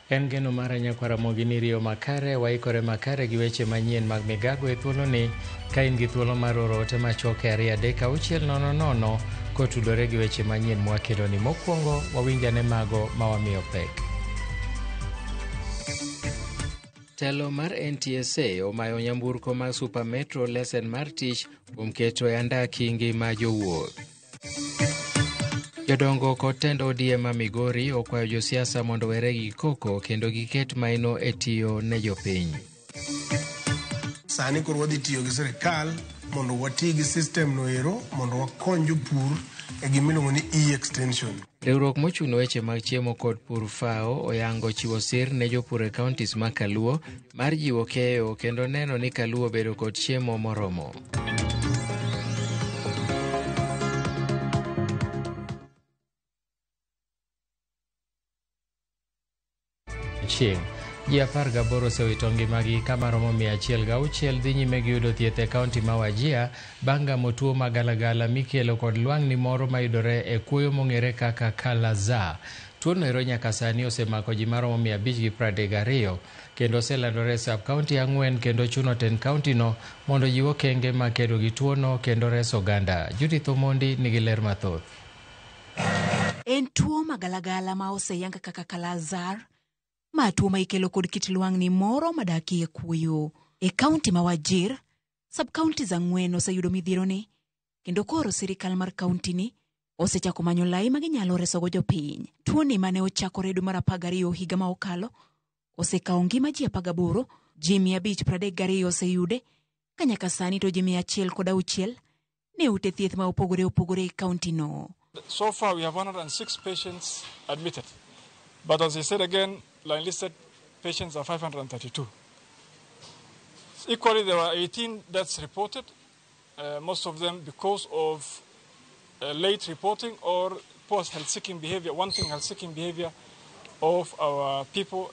En geno mara nyakwar Ramogi ni riyo makare, waikore makare gi weche manyien mag migago e thuoloni ka in gi thuolo mar oro ote machuok e 23600 kotudore gi weche manyien mwakeloni. Mokwongo wawinj ane mago ma wamiyo pek. Telo mar NTSA omayo nyamburko mar Super Metro lesen mar tich kuom keto e andaki ngima jowuoth. Jodongo kod tend ODM ma Migori okwayo josiasa mondo owere gi koko kendo giket maino e tiyo ne jopiny. Sani koro wadhi tiyo gi sirikal mondo wati gi system no ero mondo wakony jopur e gima iluongo ni e-extension. Riwruok mochung' ne weche mag chiemo kod pur FAO oyango chiwo sir ne jopur e counties ma Kaluo mar jiwo keyo kendo neno ni Kaluo obedo kod chiemo moromo. Chieng'. Ji 18 osewito ngimagi ka maromo 106 dhi nyime gi yudo thieth e kaunti ma Wajir bang' gamo tuo ma galagala mikelo kod lwang'ni moro mayudore e kuoyo mong'ere kaka Kala-Azar. Tuono ero nyaka sani osemako ji maromo 532 kendo oselandore e sub kaunti 4 kendo chuno tend kaunti no mondo ojiw okenge ma kedo gi tuono kendo reso oganda. Judith Omondi nigi ler mathoth. En tuo magalagala ma oseyang kaka Kala-Azar, ma tuo ma ikelo kod kit lwang'ni moro madakie kuoyo. E kaunti ma Wajir, sub-counties 4 oseyudo midhieroni, kendo koro sirikal mar kaunti ni osechako manyo lai ma ginyalo resogo jopiny. Tuoni mane ochakore dwe mar 12 higa ma okalo, osekawo ngima ji 18, ji 532 oseyude, ka nyaka sani to ji 106 ne ute thieth ma opogore opogore e kaunti no. So far we have 106 patients admitted, but as I said again, line listed patients are 532. Equally, there were 18 deaths reported, most of them because of late reporting or poor health-seeking behavior, wanting health-seeking behavior of our people.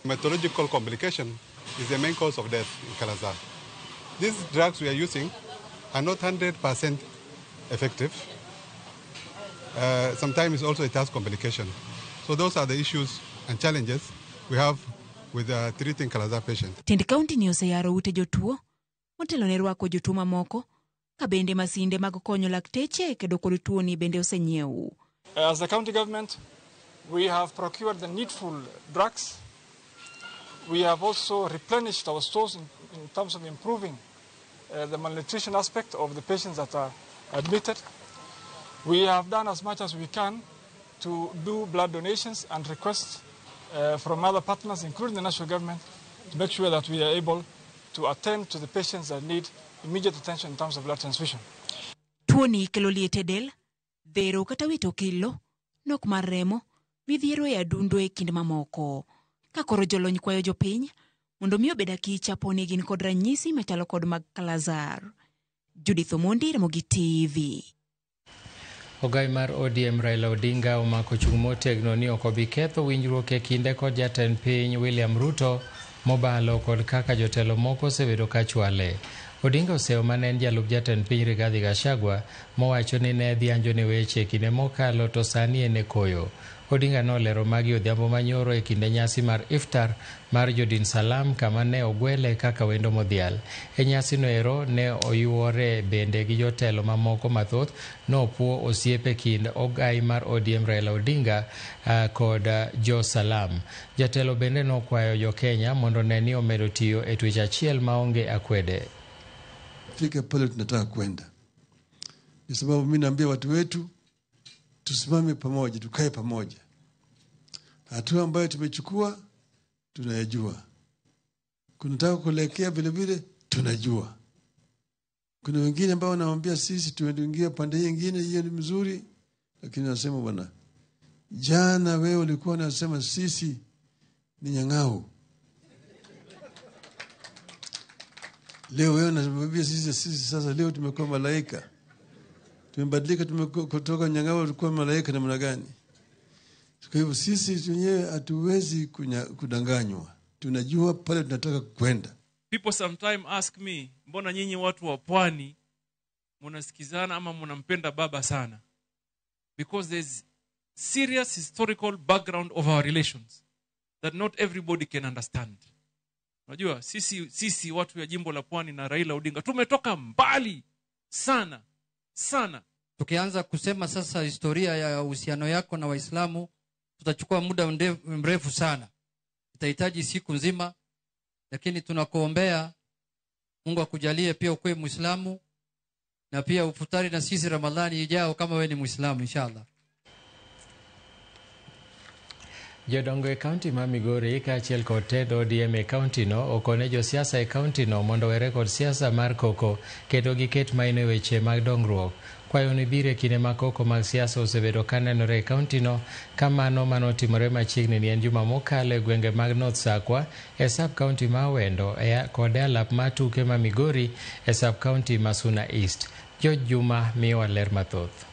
Hematological complication is the main cause of death in Kala-Azar. These drugs we are using are not 100% effective. Sometimes also it has complication. So those are the issues and challenges we have with treating Kala-Azar patients. Tend kaunti ni oseyaro ute jotuo motelo ne rwako jotuo mamoko, ka bende masinde mag konyo lakteche kedo kod tuoni bende osenyiew. As the county government, we have procured the needful drugs. We have also replenished our stores in terms of improving the malnutrition aspect of the patients that are admitted. We have done as much as we can to do blood donations and requests from other partners, including the national government, to make sure that we are able to attend to the patients that need immediate attention in terms of blood transfusion. Tuoni kelo liet e del, dhero kata wito kilo, nok mar remo, midhiero e adundo e kind mamoko. Ka koro jolony kwayo jopiny mondo mi obed akicha po ni gin kod ranyisi machalo kod mag Kala-Azar. Judith Omondi, Ramogi TV. Ogai mar ODM Raila Odinga omako chung' motegno ni ok obi ketho winjruok e kinde kod jatend piny William Ruto mobalo kod kaka jotelo moko osebedo ka chwale. Odinga oseyo mane en jalup jatend piny Rigathi Gachagua mowacho ni ne dhianjo ne weche e kinde mokalo to sani en e koyo. Odinga nolero magi odhiambo manyoro e kinde nyasi mar iftar mar jodin Salam kama ne ogwele kaka wendo modhial. E nyasino ero ne oyuore bende gi jotelo mamoko mathoth nopuo osiep e kind ogai mar ODM Raila Odinga kod jo Salam. Jatelo bende nokwayo jo Kenya mondo ne ni omedo tiyo e twech achiel maonge akwede. Fika pale tunataka kwenda. Ni sababu mimi naambia watu wetu tusimame pamoja, tukae pamoja. Hatua ambayo tumechukua tunayajua. Kunataka kuelekea vile vile tunajua. Kuna wengine ambao wanawaambia sisi tuingie pande nyingine, hiyo ni mzuri, lakini nasema bwana, jana wewe ulikuwa unasema sisi ni nyang'au. Leo wewe unasema sisi sasa leo tumekuwa malaika. Tumebadilika, tumekuwa kutoka nyang'au tulikuwa malaika namna gani? Kwa hivyo sisi wenyewe hatuwezi kudanganywa. Tunajua pale tunataka kwenda. People sometimes ask me, mbona nyinyi watu wa pwani mnasikizana ama mnampenda baba sana? Because there's serious historical background of our relations. that not everybody can understand. Unajua sisi watu ya jimbo la Pwani na Raila Odinga tumetoka mbali sana sana. Tukianza kusema sasa historia ya uhusiano yako na Waislamu tutachukua muda mrefu sana. Itahitaji siku nzima, lakini tunakuombea Mungu akujalie pia ukuwe Muislamu na pia ufutari na sisi Ramadhani ijao kama wewe ni Muislamu inshallah. Jodongo e kaunti ma Migori kaachiel kod tend ODM e kaunti no okone josiasa e kaunti no mondo owere kod siasa mar koko kendo giket maino e weche mag dongruok. Kwayo ni biro e kinde ma koko mag siasa osebedo ka nenore e kaunti no ka mano manotimore machiegni ni en juma mokalo e gwenge mag North Sakwa e sub kaunti ma Awendo kod e alap ma tuke ma Migori e sub kaunti ma Suna East. George Juma miyowa ler mathoth.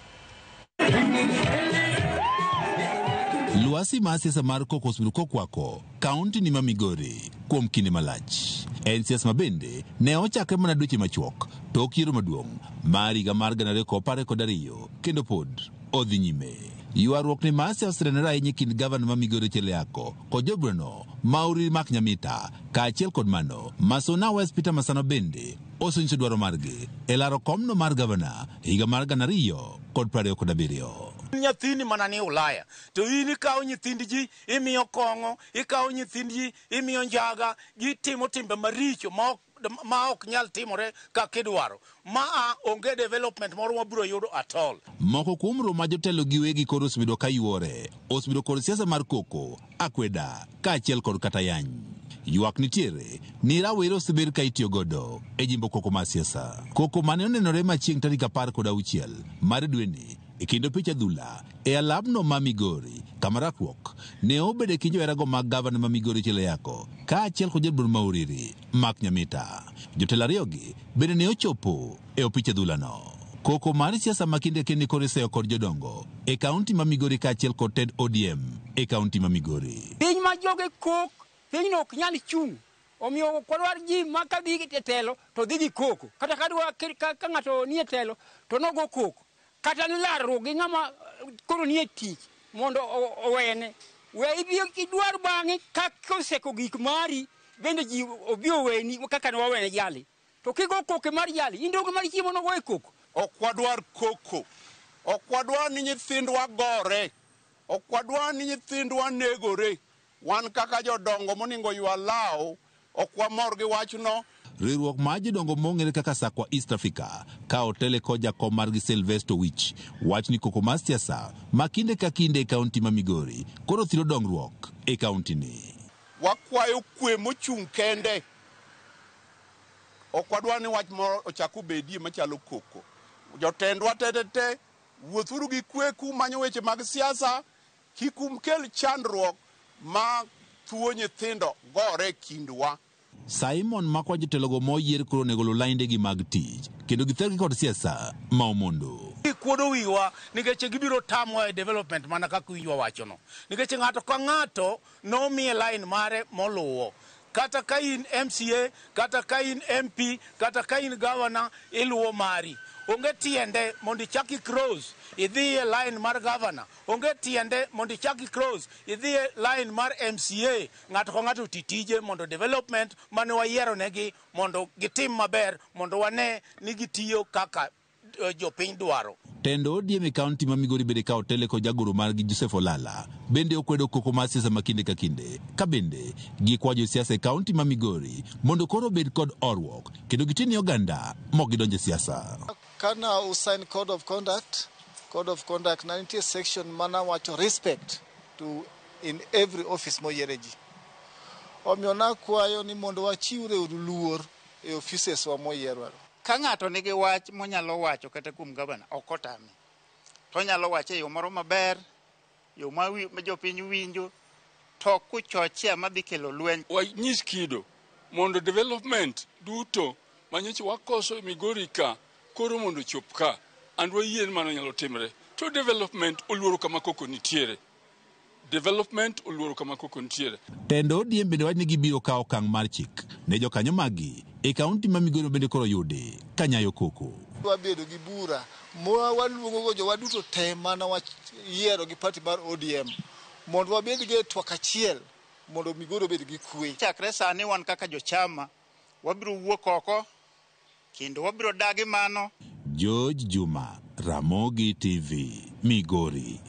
Lwasi mar siasa mar koko osebedo kokwako kaunti ni ma Migori kuom kinde malach. En siasa ma bende ne ochakre mana dweche machuok tok yiero maduong' mar higa mar 2022 kendo pod odhi nyime. Ywaruok ni mar siasa osenenore ahinya e kind gavana ma Migori Ochieng Ayako kod joburano Mauriri Mark Nyamita, kaachiel kod mano Masuna West Peter Masano bende osenyiso dwaro margi e laro komno mar gavana higa mar 2027. Nyathini mana ni Ulaya to in ikawo nyithind ji imiyo kong'o, ikawo nyithind ji imiyo njaga, gitimo timbe maricho ma ok nyal timore kaka idwaro. Maa onge development moro mabiro yudo at all. Moko kuom romo ma jotelo giwegi koro osebedo ka yuore osebedo kod siasa mar koko, akweda kaachiel kod kata yany. Ywak nitiere ni rawere osebed ka itiyo godo e jimbo koko mar siasa. Koko mane onenore machieng' tarik 16 mar dweni e kind opich adhula e alapno ma Migori kama rakruok ne obedo e kind joherago mag gavana ma Migori Ochieng Ayako kaachiel kod jatbura Mauriri Mark Nyamita. Jotelo ariyogi bende ne ochopo e opich adhulano. Koko mar siasa ma kinde kende koro iseyo kod jodongo e kaunti ma Migori kaachiel kod tend ODM e kaunti ma Migori. Piny ma joge kok, pinyno ok nyal chung'. Omiyo ok wadwar ji ma ka dhi e telo to dhi gi koko. Kata ka ng'ato nie telo to nogo koko. Kata ni larruok gi ng'ama koro nie tich mondo owene. We ibi idwar bang'e kaka oseko gik mari bende ji obi oweni kaka ne wawene jali. To kigo koko mar jali, in donge mar chiemo nogo e koko. Ok wadwar koko. Ok wadwar ni nyithindwa gore. Ok wadwar ni nyithindwa negore. Wan kaka jodongo moningo ywa law, ok wamor gi wachno. Riwruok mar jodongo mong'ere kaka Sakwa East Africa ka otele kod jakom margi Sylvester Wich wach ni koko mar siasa ma kinde ka kinde e kaunti ma Migori koro thiro dongruok e kaunti ni. Wakwayo kwe mochung' kende. Ok wadwar ni wach moro ochak obedie machalo koko. Jotendwa te wuothuru gi kwe kumanyo weche mag siasa, kik ukel chandruok ma thuo nyithindo gore kindwa. Simon makwa jotelogo moyier koro onego oluw laindegi mag tich kendo githergi kod siasa ma omondo. Gikuodo wiwa nikech gibiro tamwa e development mana kaka winjwa wachono. Nikech ng'ato ka ng'ato nomiye line mare moluwo. Kata ka in MCA, kata ka in MP, kata ka in governor, iluwo mari. Onge tiende mondo ichak i-cross idhi e line mar governor. Onge tiende mondo ichak i-cross idhi e line mar MCA. Ng'ato ka ng'ato oti tije mondo development mane wayiero negi mondo gitim maber mondo wane ni gitiyo kaka jopiny dwaro. Tend ODM e kaunti ma Migori bende ka otele kod jagoro margi Joseph Olala bende okwedo koko mar siasa ma kinde ka kinde ka bende gikwa josiasa e kaunti ma Migori mondo koro obed kod horuok kendo giti ni oganda mok gidonjo e siasa. Kana usign code of conduct na nitie section mana wacho respect to in every office moyiere ji. Omiyo nakwayo ni mondo wachiwre uru luor e offices wa moyierwa. Ka ng'ato nigi wach monyalo wacho kata kuom gavana ok otame. To onyalo wache e yo moro maber, yo ma jopiny winjo, to kuchochea madhi kelo lweny. Wanyis kido mondo development duto manyocha wakoso e Migori ka koro mondo chop ka. And wayie ni mano nyalo timre. To development oluoro kama koko nitiere. Development oluoro kama koko nitiere. Tend ODM bende wach ni gibiro kawo okang' mar chik ne jokanyo maggi e kaunti ma Migori bende koro yude ka nyayo koko. Wabedo gi bura ma waluongo go jowa duto te mana wayiero gi party mar ODM mondo wabed gi twak achiel mondo Migori obed gi kwe. Chakre sani wan kaka jochama wabiro wuok oko kendo wabiro dagi mano. George Juma, Ramogi TV, Migori.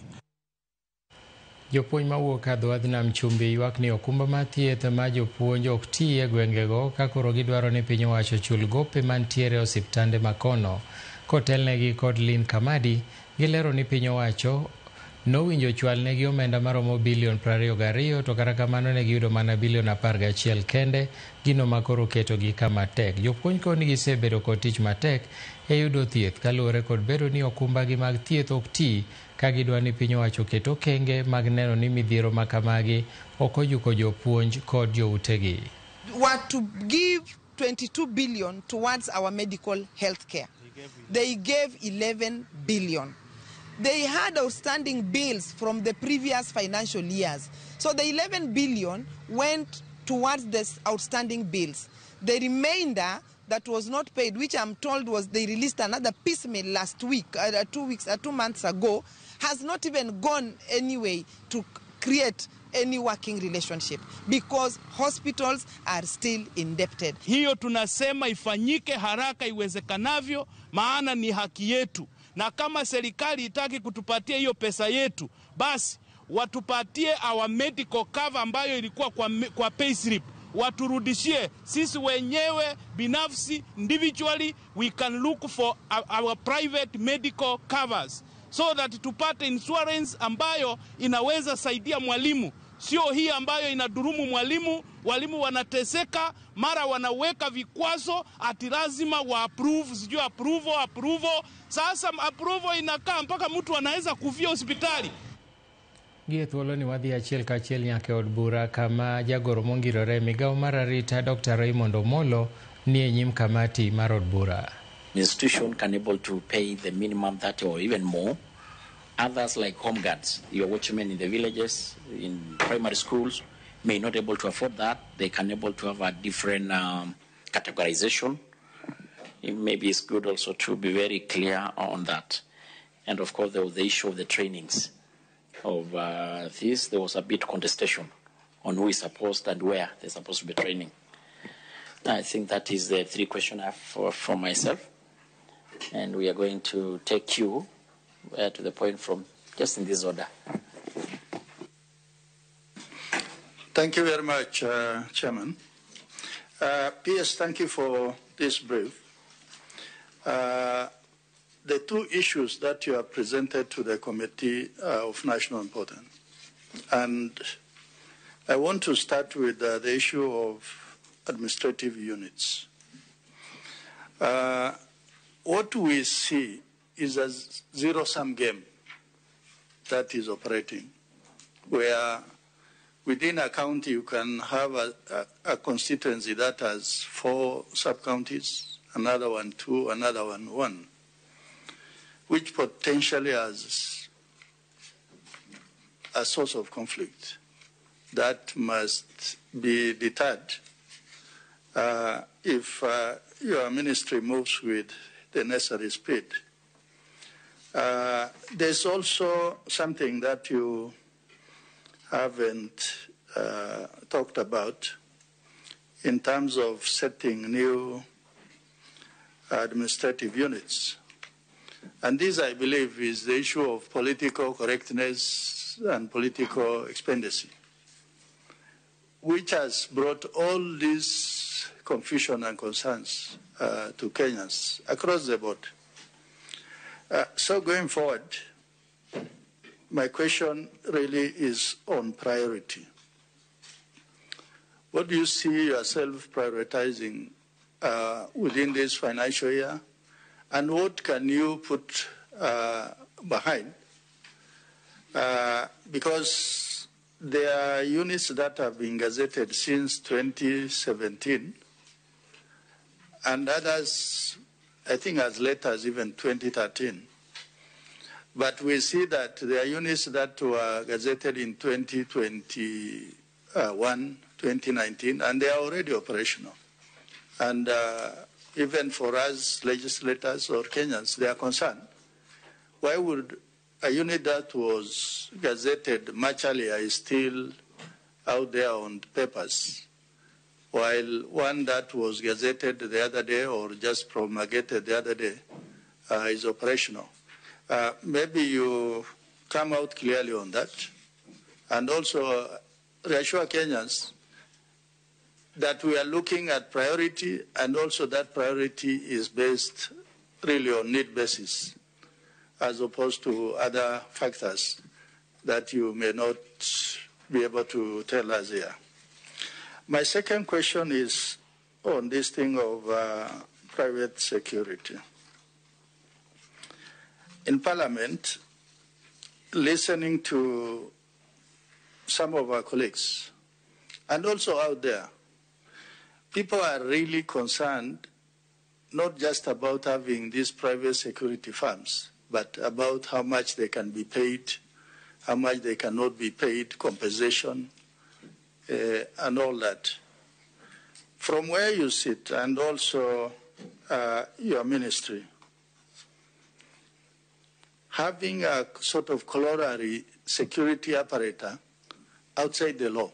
Jopuonj mawuok e dho wadh nam chumbi ywak ni okumba mar thieth ma jopuonj ok ti e gwengego ka koro gidwaro ni piny owacho ochul gope mantiere e osiptande makono. Kotelnegi kod Lynn Kamadi, gilero ni piny owacho nowinjo chwalnegi omenda maromo bilion 22 to kata kamano ne giyudo mana bilion 11 kende, gino ma koro ketogi kama tek. Jopuonj koni gisebedo kod tich matek e yudo thieth kaluwore kod bedo ni okumbagi mag thieth ok ti ka gidwa ni piny owacho oket okenge mag neno ni midhiero ma kamagi ok ojuko jopuonj kod joutegi. Were to give 22 billion towards our medical health care. They gave 11 billion. They had outstanding bills from the previous financial years. So the 11 billion went towards the outstanding bills. The remainder that was not paid, which I'm told was they released another piecemeal last week, 2 months ago, has not even gone anyway to create any working relationship because hospitals are still indebted. Hiyo tunasema ifanyike haraka iwezekanavyo, maana ni haki yetu. Na kama serikali itaki kutupatia hiyo pesa yetu, basi watupatie our medical cover ambayo ilikuwa kwa payslip. Waturudishie sisi wenyewe binafsi, individually we can look for our private medical covers so that tupate insurance ambayo inaweza saidia mwalimu. Sio hii ambayo inadurumu mwalimu, walimu wanateseka, mara wanaweka vikwazo ati lazima wa approve, sijui approval. Sasa approval inakaa mpaka mtu anaweza kufia hospitali. Gie thuolo ni wadhi achiel kachiel nyaka e od bura kama jagoro mongirore migawo mar arita Dr. Raymond Omolo ni e nyim kamati mar od bura. Institution can able to pay the minimum that or even more. Others like home guards, your watchmen in the villages, in primary schools, may not able to afford that. They can able to have a different categorization. Maybe it's good also to be very clear on that. And of course, there was the issue of the trainings of this. There was a bit contestation on who is supposed and where they're supposed to be training. I think that is the three questions I have for myself. And we are going to take you to the point from just in this order. Thank you very much, Chairman. PS, thank you for this brief. The two issues that you have presented to the Committee are of national importance. And I want to start with the issue of administrative units. What we see is a zero-sum game that is operating, where within a county you can have a constituency that has 4 sub-counties, another one 2, another one 1, which potentially has a source of conflict that must be deterred if your ministry moves with the necessary speed. There's also something that you haven't talked about in terms of setting new administrative units. And this, I believe, is the issue of political correctness and political expediency, which has brought all this confusion and concerns to Kenyans across the board. So going forward, my question really is on priority. What do you see yourself prioritizing within this financial year? And what can you put behind? Because there are units that have been gazetted since 2017, and others, I think, as late as even 2013. But we see that there are units that were gazetted in 2021, 2019, and they are already operational. And even for us legislators or Kenyans, they are concerned. Why would a unit that was gazetted much earlier is still out there on papers, while one that was gazetted the other day or just promulgated the other day is operational. Maybe you come out clearly on that, and also reassure Kenyans that we are looking at priority, and also that priority is based really on need basis, as opposed to other factors that you may not be able to tell us here. My second question is on this thing of private security. In Parliament, listening to some of our colleagues, and also out there, people are really concerned not just about having these private security firms, but about how much they can be paid, how much they cannot be paid, compensation, and all that. From where you sit, and also your ministry, having a sort of corollary security apparatus outside the law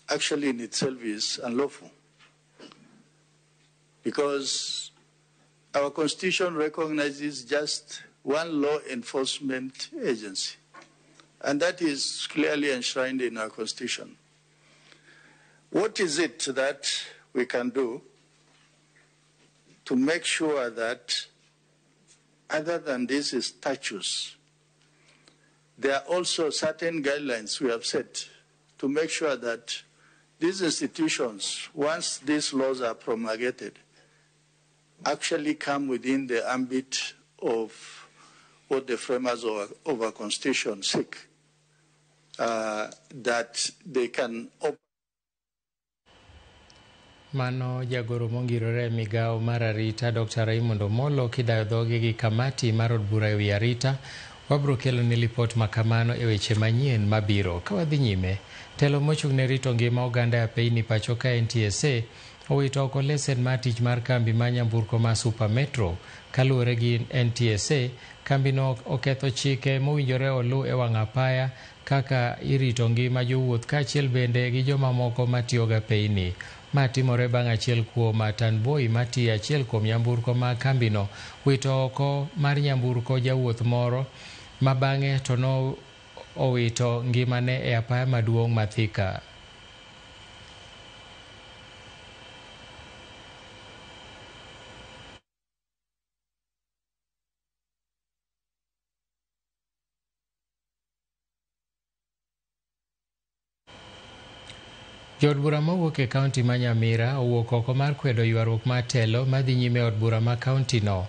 actually in itself is unlawful, because our constitution recognizes just one law enforcement agency, and that is clearly enshrined in our constitution. What is it that we can do to make sure that, other than these statutes, there are also certain guidelines we have set to make sure that these institutions, once these laws are promulgated, actually come within the ambit of what the framers of our constitution seek, that they can open. Mano jagoro mongirore migao mar arita Dr. Raymond Omolo kidayo dhoge gi kamati mar od bura ewi arita. Wabro kelo ni lipot makamano e weche manyien mabiro. Ka wadhi nyime, telo mochung' ne rito ngima oganda e piny pacho ka NTSA owito oko lesen mar tich mar kambi mar nyamburko ma Super Metro. Kaluwore gi NTSA, kambino oketho chike mowinjore oluw e wang' apaya kaka irito ngima jowuoth kaachiel bende gi jomamoko matiyoga peyni. Ma timore bang' achiel kuom tanboi matiyo achiel kuom nyamburko ma kambino wito oko mar nyamburko jawuoth moro ma bang'e to no owito ngimane e apaya maduong' ma Thika. Jood bura mowuok e kaunti ma Nyamira owuok oko mar kwedo ywaruok mar telo madhi nyime e od bura ma kaunti no.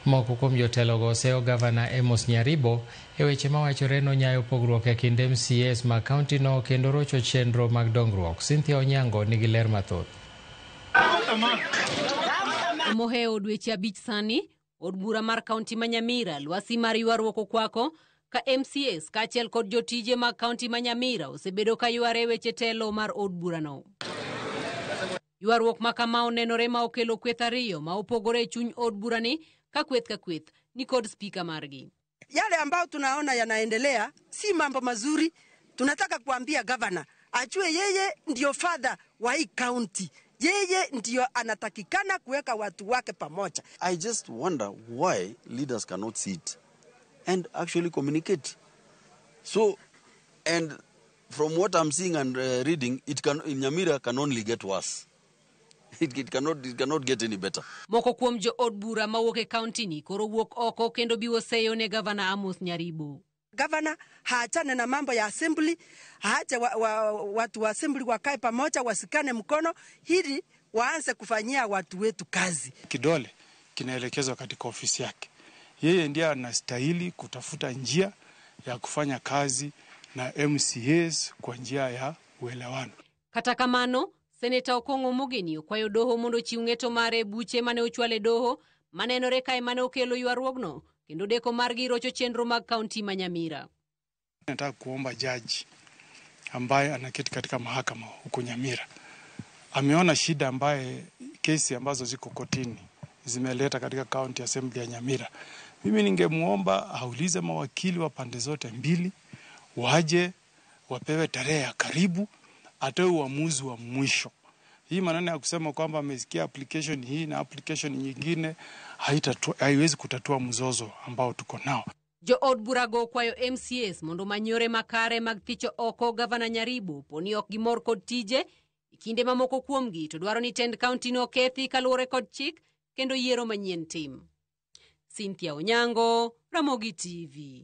Moko kuom jotelogo oseyo gavana Amos Nyaribo e weche mawachore nonyayo pogruok e kind MCAs ma kaunti no kendo rocho chenro mag dongruok. Cynthia Onyango nigi ler mathoth. Mohewo dweche 5 sani, od bura mar kaunti ma Nyamira lwasi mar ywaruok okwako ka MCAs kaachiel kod jotije mag kaunti ma Nyamira osebedo ka yware weche telo mar od burano. Ywaruok ma kama onenore ma okelo kweth ariyo ma opogore e chuny od burani ka kweth ni kod spika margi. Yale ambayo tunaona yanaendelea si mambo mazuri. Tunataka kuambia governor ajue yeye ndio father wa hii county. Yeye ndio anatakikana kuweka watu wake pamoja. I just wonder why leaders cannot sit and actually communicate. So, and from what I'm seeing and reading, it can, in Nyamira can only get worse. It cannot get any better. Moko kuom jo od bura mawuok e kaunti ni koro wuok oko kendo biwo seyo ne Gavana Amos Nyaribo. Gavana haachane na mambo ya assembly, haache watu wa assembly wakae pamoja, wasikane mkono ili waanze kufanyia watu wetu kazi. Kidole kinaelekezwa katika ofisi yake. Yeye ndiye anastahili kutafuta njia ya kufanya kazi na MCAs kwa njia ya uelewano. Kata kamano, Seneta Okong'o Mogeni okwayo doho mondo ochiw ng'eto mare buche mane ochwale doho manenore kae mane okelo ywaruogno kendo deko margi rocho chenro mag kaunti ma Nyamira. Nataka kuomba jaji ambaye anaketi katika mahakama huko Nyamira, ameona shida ambaye kesi ambazo ziko kotini zimeleta katika county assembly ya Nyamira. Mimi ningemuomba aulize mawakili wa pande zote mbili waje wapewe tarehe ya karibu, atoe uamuzi wa mwisho. Hii maneno ya kusema kwamba amesikia application hii na application nyingine haiwezi kutatua mzozo ambao tuko nao. Jo od burago okwayo MCAs mondo omany yore makare mag thicho oko gavana Nyaribo poni ok gimor kod tije. E kinde mamoko kuomgi to dwaro ni tend kaunti no okethi kaluwore kod chik kendo yiero manyien tim. Cynthia Onyango, Ramogi TV.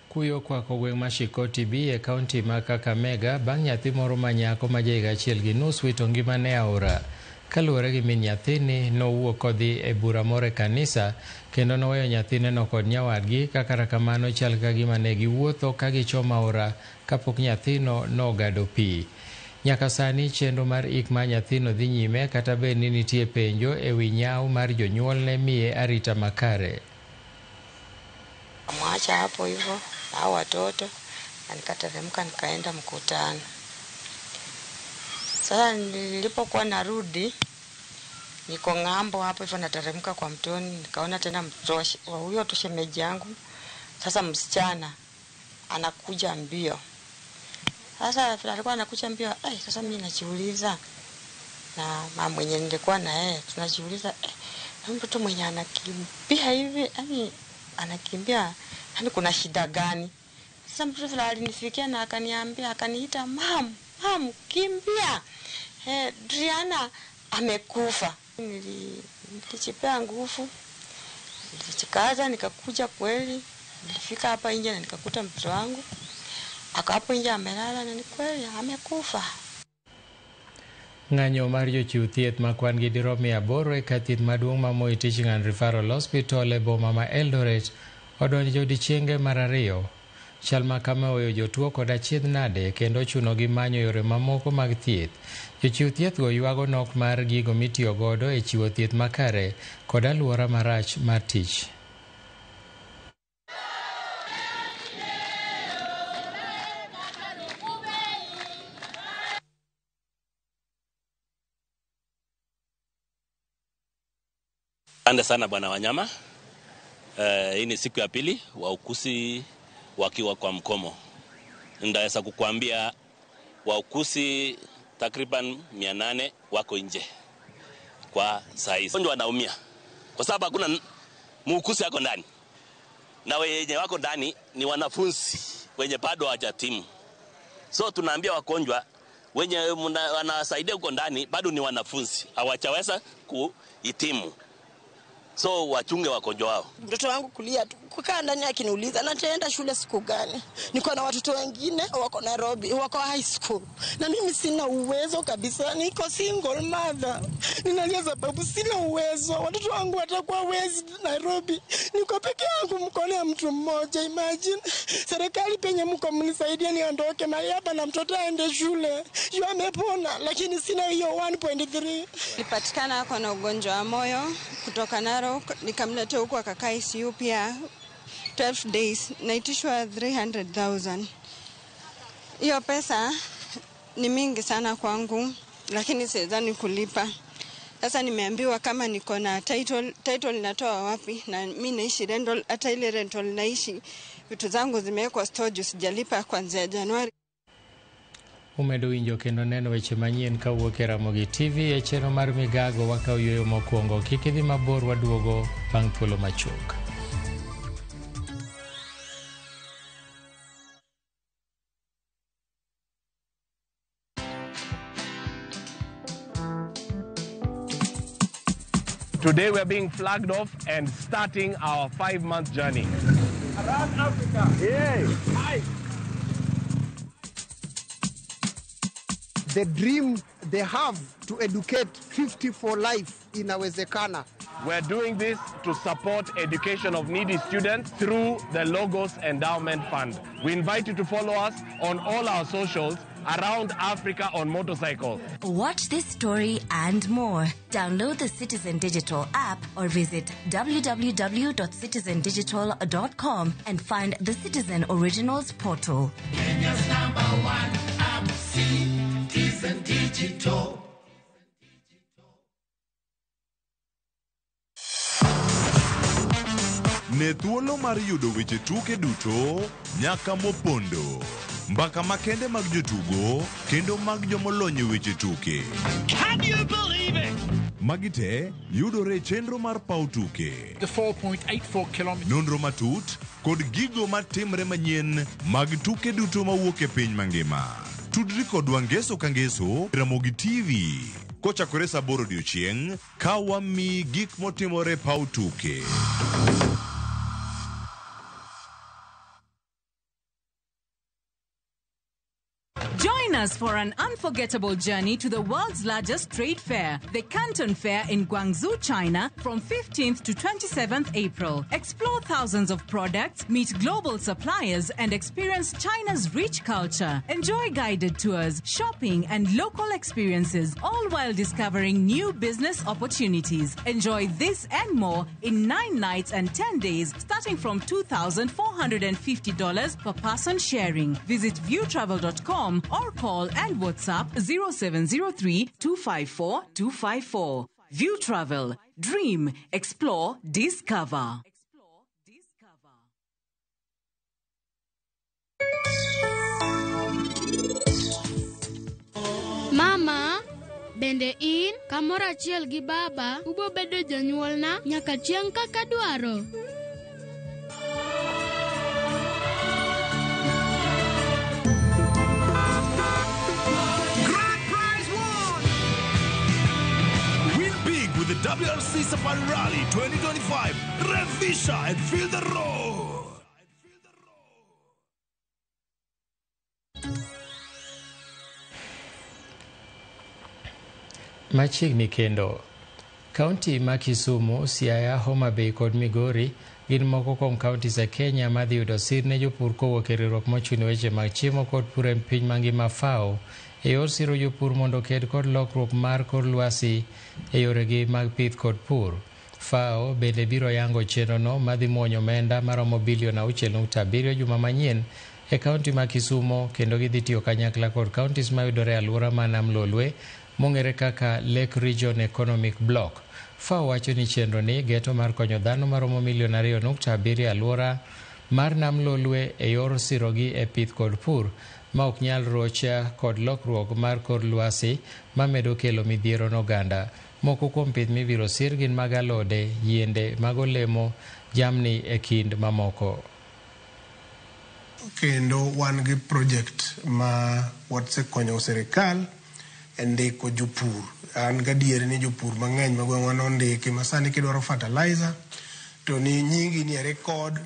Kuyo kwako gweng' ma Shikoti B e kaunti ma Kakamega bang' nyathi moro ma nyako ma jahiga 1.5 wito ngimane e aora. Kaluwore gi min nyathini, nowuok kodhi e bura moro e kanisa kendo noweyo nyathineno kod nyawadgi ka kata kamano chal ka gima ne giwuotho ka gichomo aora kapok nyathino nogado pi. Nyaka sani chenro mar ik mar nyathino dhi nyime kata bed ni nitie penjo e wi nyawo mar jonyuolne miye arita makare. Mwacha hapo hivyo na watoto na nikateremka nikaenda mkutano. Sasa nilipokuwa narudi niko ng'ambo hapo hivyo nateremka kwa mtoni, nikaona tena mtoto huyo tu shemeji yangu, sasa msichana anakuja mbio. Sasa alikuwa anakuja mbio, sasa mimi najiuliza na mama mwenye nilikuwa na yeye tunajiuliza, mtoto mwenye anakimbia hivi, yani anakimbia, yani kuna shida gani? Sasa mtoto alinifikia na akaniambia, akaniita, mam, mam, kimbia. Driana amekufa. Nilichipea nguvu, nilichikaza, nikakuja kweli. Nilifika hapa nje na nikakuta mtoto wangu ako hapo nje amelala, na ni kweli amekufa. Ng'anyo mar jochiw thieth ma kwan gi dirom 800 e kar thieth maduong' ma Moi Teaching and Referral Hospital e boma ma Eldoret odonjo odiechienge mar 2. Chal ma kama oweyo jotuo kod achiedh nade kendo ochunogi manyo yore mamoko mag thieth. Jochiw thieth go ywago nok mar gigo mitiyo godo e chiwo thieth makare kod alwora marach mar tich. Asante sana Bwana Wanyama. Hii ni siku ya pili waukusi wakiwa kwa mkomo. Ndaweza kukuambia waukusi takriban 800 wako nje kwa saa hizi. Wagonjwa wanaumia kwa sababu hakuna muukusi yako ndani, na wenye wako ndani ni wanafunzi wenye bado hawajatimu. So tunaambia wagonjwa wenye wanasaidia huko ndani bado ni wanafunzi, hawajaweza kuhitimu. So wachunge wagonjwa wao. Mtoto wangu kulia tu, kukaa ndani akiniuliza nataenda shule siku gani? Niko na watoto wengine wako Nairobi, wako high school. Na mimi sina uwezo kabisa, niko single mother. Ninalia sababu sina uwezo. Watoto wangu watakuwa wezi Nairobi. Niko peke yangu mkono ya mtu mmoja, imagine. Serikali penye mko mnisaidia niondoke mahali hapa na mtoto aende shule. Yu amepona lakini sina hiyo 1.3. Nilipatikana ako na ugonjwa wa moyo kutoka Narok, nikamleta huku akakaa ICU pia 12 days, naitishwa 300,000. Hiyo pesa ni mingi sana kwangu, lakini siwezani kulipa. Sasa nimeambiwa kama niko na title natoa wapi, na mimi naishi rental, hata ile rental naishi vitu zangu zimewekwa storage, sijalipa kuanzia Januari. Umedo winjo kendo neno weche manyien kawuok e Ramogi TV e chenro mar Migago wakaw yueyo mokwongo. Kik idhi mabor, waduogo bang' thuolo machuok. Today we are being flagged off and starting our 5-month journey. Around Africa. Yeah. Hi. The dream they have to educate 50 for life inawezekana. We're doing this to support education of needy students through the Logos Endowment Fund. We invite you to follow us on all our socials around Africa on motorcycle. Watch this story and more. Download the Citizen Digital app or visit www.citizendigital.com and find the Citizen Originals portal. Kenya's number one app, Citizen Digital. Ne thuolo mar yudo weche tuke duto nyaka mopondo. Mbaka makende mag jotugo kendo mag jomolony e weche tuke. Can you believe it? Magi te yudore e chenro mar paw tuke. The 4.84 kilometers. Nonro matut kod gigo matimre manyien mag tuke duto mawuok e piny mangima. Tudri kodwa ngeso ka ngeso Ramogi TV kochakore saa 8 odiochieng' ka wamiyi gik motimore e paw tuke. Join us for an unforgettable journey to the world's largest trade fair, the Canton Fair in Guangzhou, China, from 15th to 27th April. Explore thousands of products, meet global suppliers, and experience China's rich culture. Enjoy guided tours, shopping, and local experiences, all while discovering new business opportunities. Enjoy this and more in 9 nights and 10 days, starting from $2,450 per person sharing. Visit viewtravel.com or call and WhatsApp 0703 254 254. View Travel. Dream, explore, discover. Mama, bende in kamoro achiel gi baba ubo bedo jonyuolna nyaka chieng' kaka dwaro. Grand prize won! Win big with the WRC Safari Rally 2025. Revisha and feel the road. Machiegni kendo. Kaunti ma Kisumu, Siaya, Homa Bay kod Migori gin moko kuom kauntis e Kenya madhi yudo sir ne jopur kowuok e riwruok mochung' ne weche mag chiemo kod pur e piny mangima FAO e yor siro jopur mondo oked kod lokruok mar kor lwasi e yoregi mag pith kod pur. FAO bende biro yango chenrono madhi muonyo omenda maromo bilion 6.7 juma manyien e kaunti ma Kisumu kendo gidhi tiyo kanyakla kod kauntis mayudore e alwora ma Nam Lolwe mong'ere kaka Lake Region Economic Bloc. FAO wacho ni chenro ni geto mar konyo dhano maromo milion 2.7 e alwora mar Nam Lolwe e yor sirogi e pith kod pur ma ok nyal rocha kod lokruok mar kor lwasi mamedo kelo midhiero ne oganda. Moko kuom pith mibiro sir gin mag alode, yiende, mag olemo, jamni e kind mamoko. Kendo wan gi project ma wasekonyo sirikal e ndiko jopur. An gadier ni jopur mang'eny ma gweng'wa nondiki ma sani kidwaro fertilizer to ni nyingi nie record,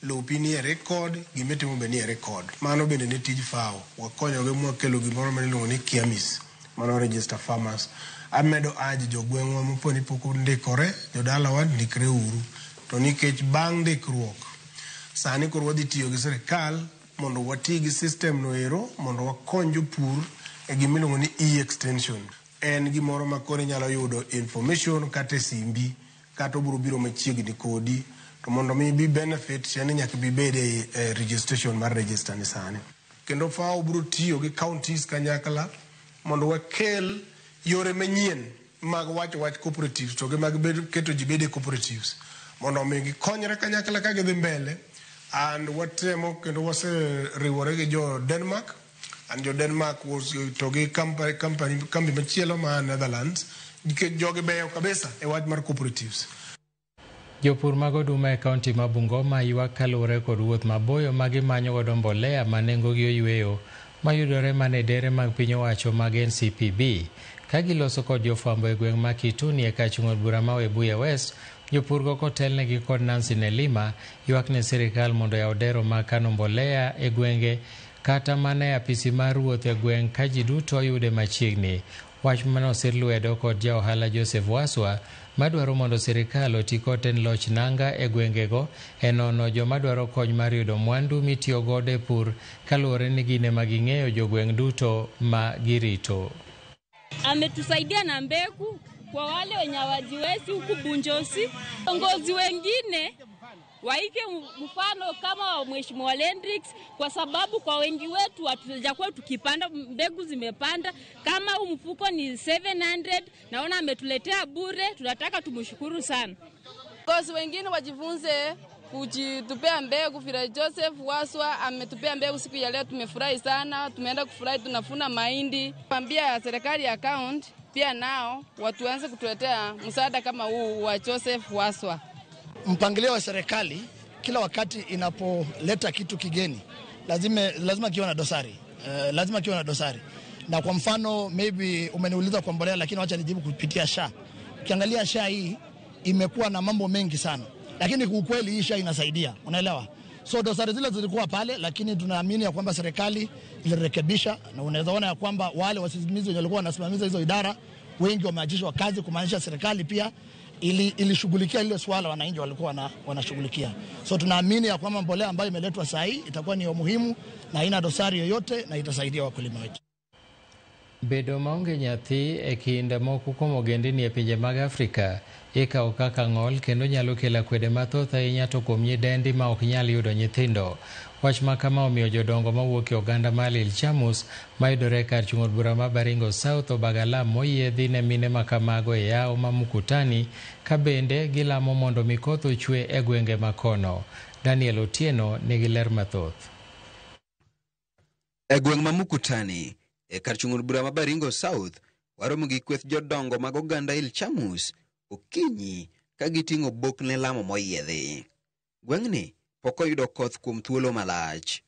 lopi nie record, gimitimo be nie record. Mano bende ne tij FAO. Wakonyogi mwakelo gimoro ma iluongo ni KIAMIS, mano register farmers. Amedo urge jogweng'wa mopo ni pok ondikore, jodalawa ndikre uru. To nikech bang' ndikruok, sani koro wadhi tiyo gi sirikal mondo wati gi system no ero mondo wakony jopur e gimiluongo ni e-extension. En gimoro ma koro inyalo yudo information kata e simbi kata obiro biro machiegni kodi to mondo mi bi benefit tiende ni nyaka bibed e registration mar register ni sani. Kendo FAO biro tiyo gi counties kanyakla mondo wakel yore manyien mag wacho wach cooperatives to gi mag keto ji bede cooperatives mondo omi gikonyre kanyakla ka gidhi mbele and watemo kendo waseriwore gi jo Denmark and jo Denmark was to gi company kambi machielo ma Netherlands nikech jogi beyo kabisa e wach mar cooperatives. Jopur mag oduma e kaunti ma Bungoma ywak kaluwore kod wuoth maboyo ma gimanyo godo mbolea ma nengogi oyweyo mayudore mana e dere mag piny owacho mag NCPB. Ka giloso kod jofwambo e gweng' ma Kituni e kar chung' od bura ma Webuye West, jopurgo kotelnegi kod Nancy Nelima ywak ne sirikal mondo oyaw dero mag kano mbolea e gwenge kata mana e apisi mar ruoth e gweng' ka ji duto yude machiegni. Wach mane osir lwedo kod ja ohala Joseph Waswa madwaro mondo sirikal oti kod tend loch nanga e gwengego e nono joma dwaro kony mar yudo mwandu mitiyo godo e pur kaluwore ni gin ema ging'eyo jogweng' duto ma girito. Ametusaidia na mbegu kwa wale wenye hawajiwezi huku Bunjosi. Viongozi wengine waike mfano kama Mheshimiwa Lendrix, kwa sababu kwa wengi wetu hatujakuwa tukipanda mbegu, zimepanda. Kama huu mfuko ni 700, naona ametuletea bure, tunataka tumshukuru sana. Viongozi wengine wajifunze kujitupea mbegu vile Joseph Waswa ametupea mbegu siku ya leo. Tumefurahi sana, tumeenda kufurahi, tunafuna mahindi. Kwambia serikali ya kaunti pia nao watuanze kutuletea msaada kama huu wa Joseph Waswa. Mpangilio wa serikali kila wakati inapoleta kitu kigeni lazima kiwe na dosari. Lazima kiwe na dosari. Na kwa mfano maybe umeniuliza kwa mbolea, lakini wacha nijibu kupitia SHA. Ukiangalia SHA hii imekuwa na mambo mengi sana, lakini kwa ukweli hii SHA inasaidia, unaelewa? So dosari zile zilikuwa pale, lakini tunaamini ya kwamba serikali ilirekebisha, na unaweza ona ya kwamba wale wasimamizi wenye walikuwa wanasimamia hizo idara wengi wameachishwa kazi, kumaanisha serikali pia ilishughulikia ile swala wananchi walikuwa wanashughulikia. So tunaamini ya kwamba mbolea ambayo imeletwa saa hii itakuwa ni muhimu na haina dosari yoyote na itasaidia wakulima wetu. Bedo maonge nyathi e kinde moko kuom ogendini e pinje mag Afrika ikawo kaka ng'ol kendo nyalo kelo akwede mathoth ahinya to kuom nyidendi ma ok nyal yudo nyithindo. Wach ma kama omiyo jodongo mawuok e oganda mar Ilchamus mayudore kar chung' od bura ma Baringo South obago moyiedhi ne mine ma kamago e yawo ma Mukutani ka bende gilamo mondo mi koth ochwe e gwenge makono. Daniel Otieno nigi ler mathoth. E gweng' ma Mukutani e kar chung' od bura ma Baringo South waromo gi kweth jodongo mag oganda Ilchamus okinyi ka giting'o bok ne lamo moyiedhi. Gweng'ni pok oyudo koth kuom thuolo malach.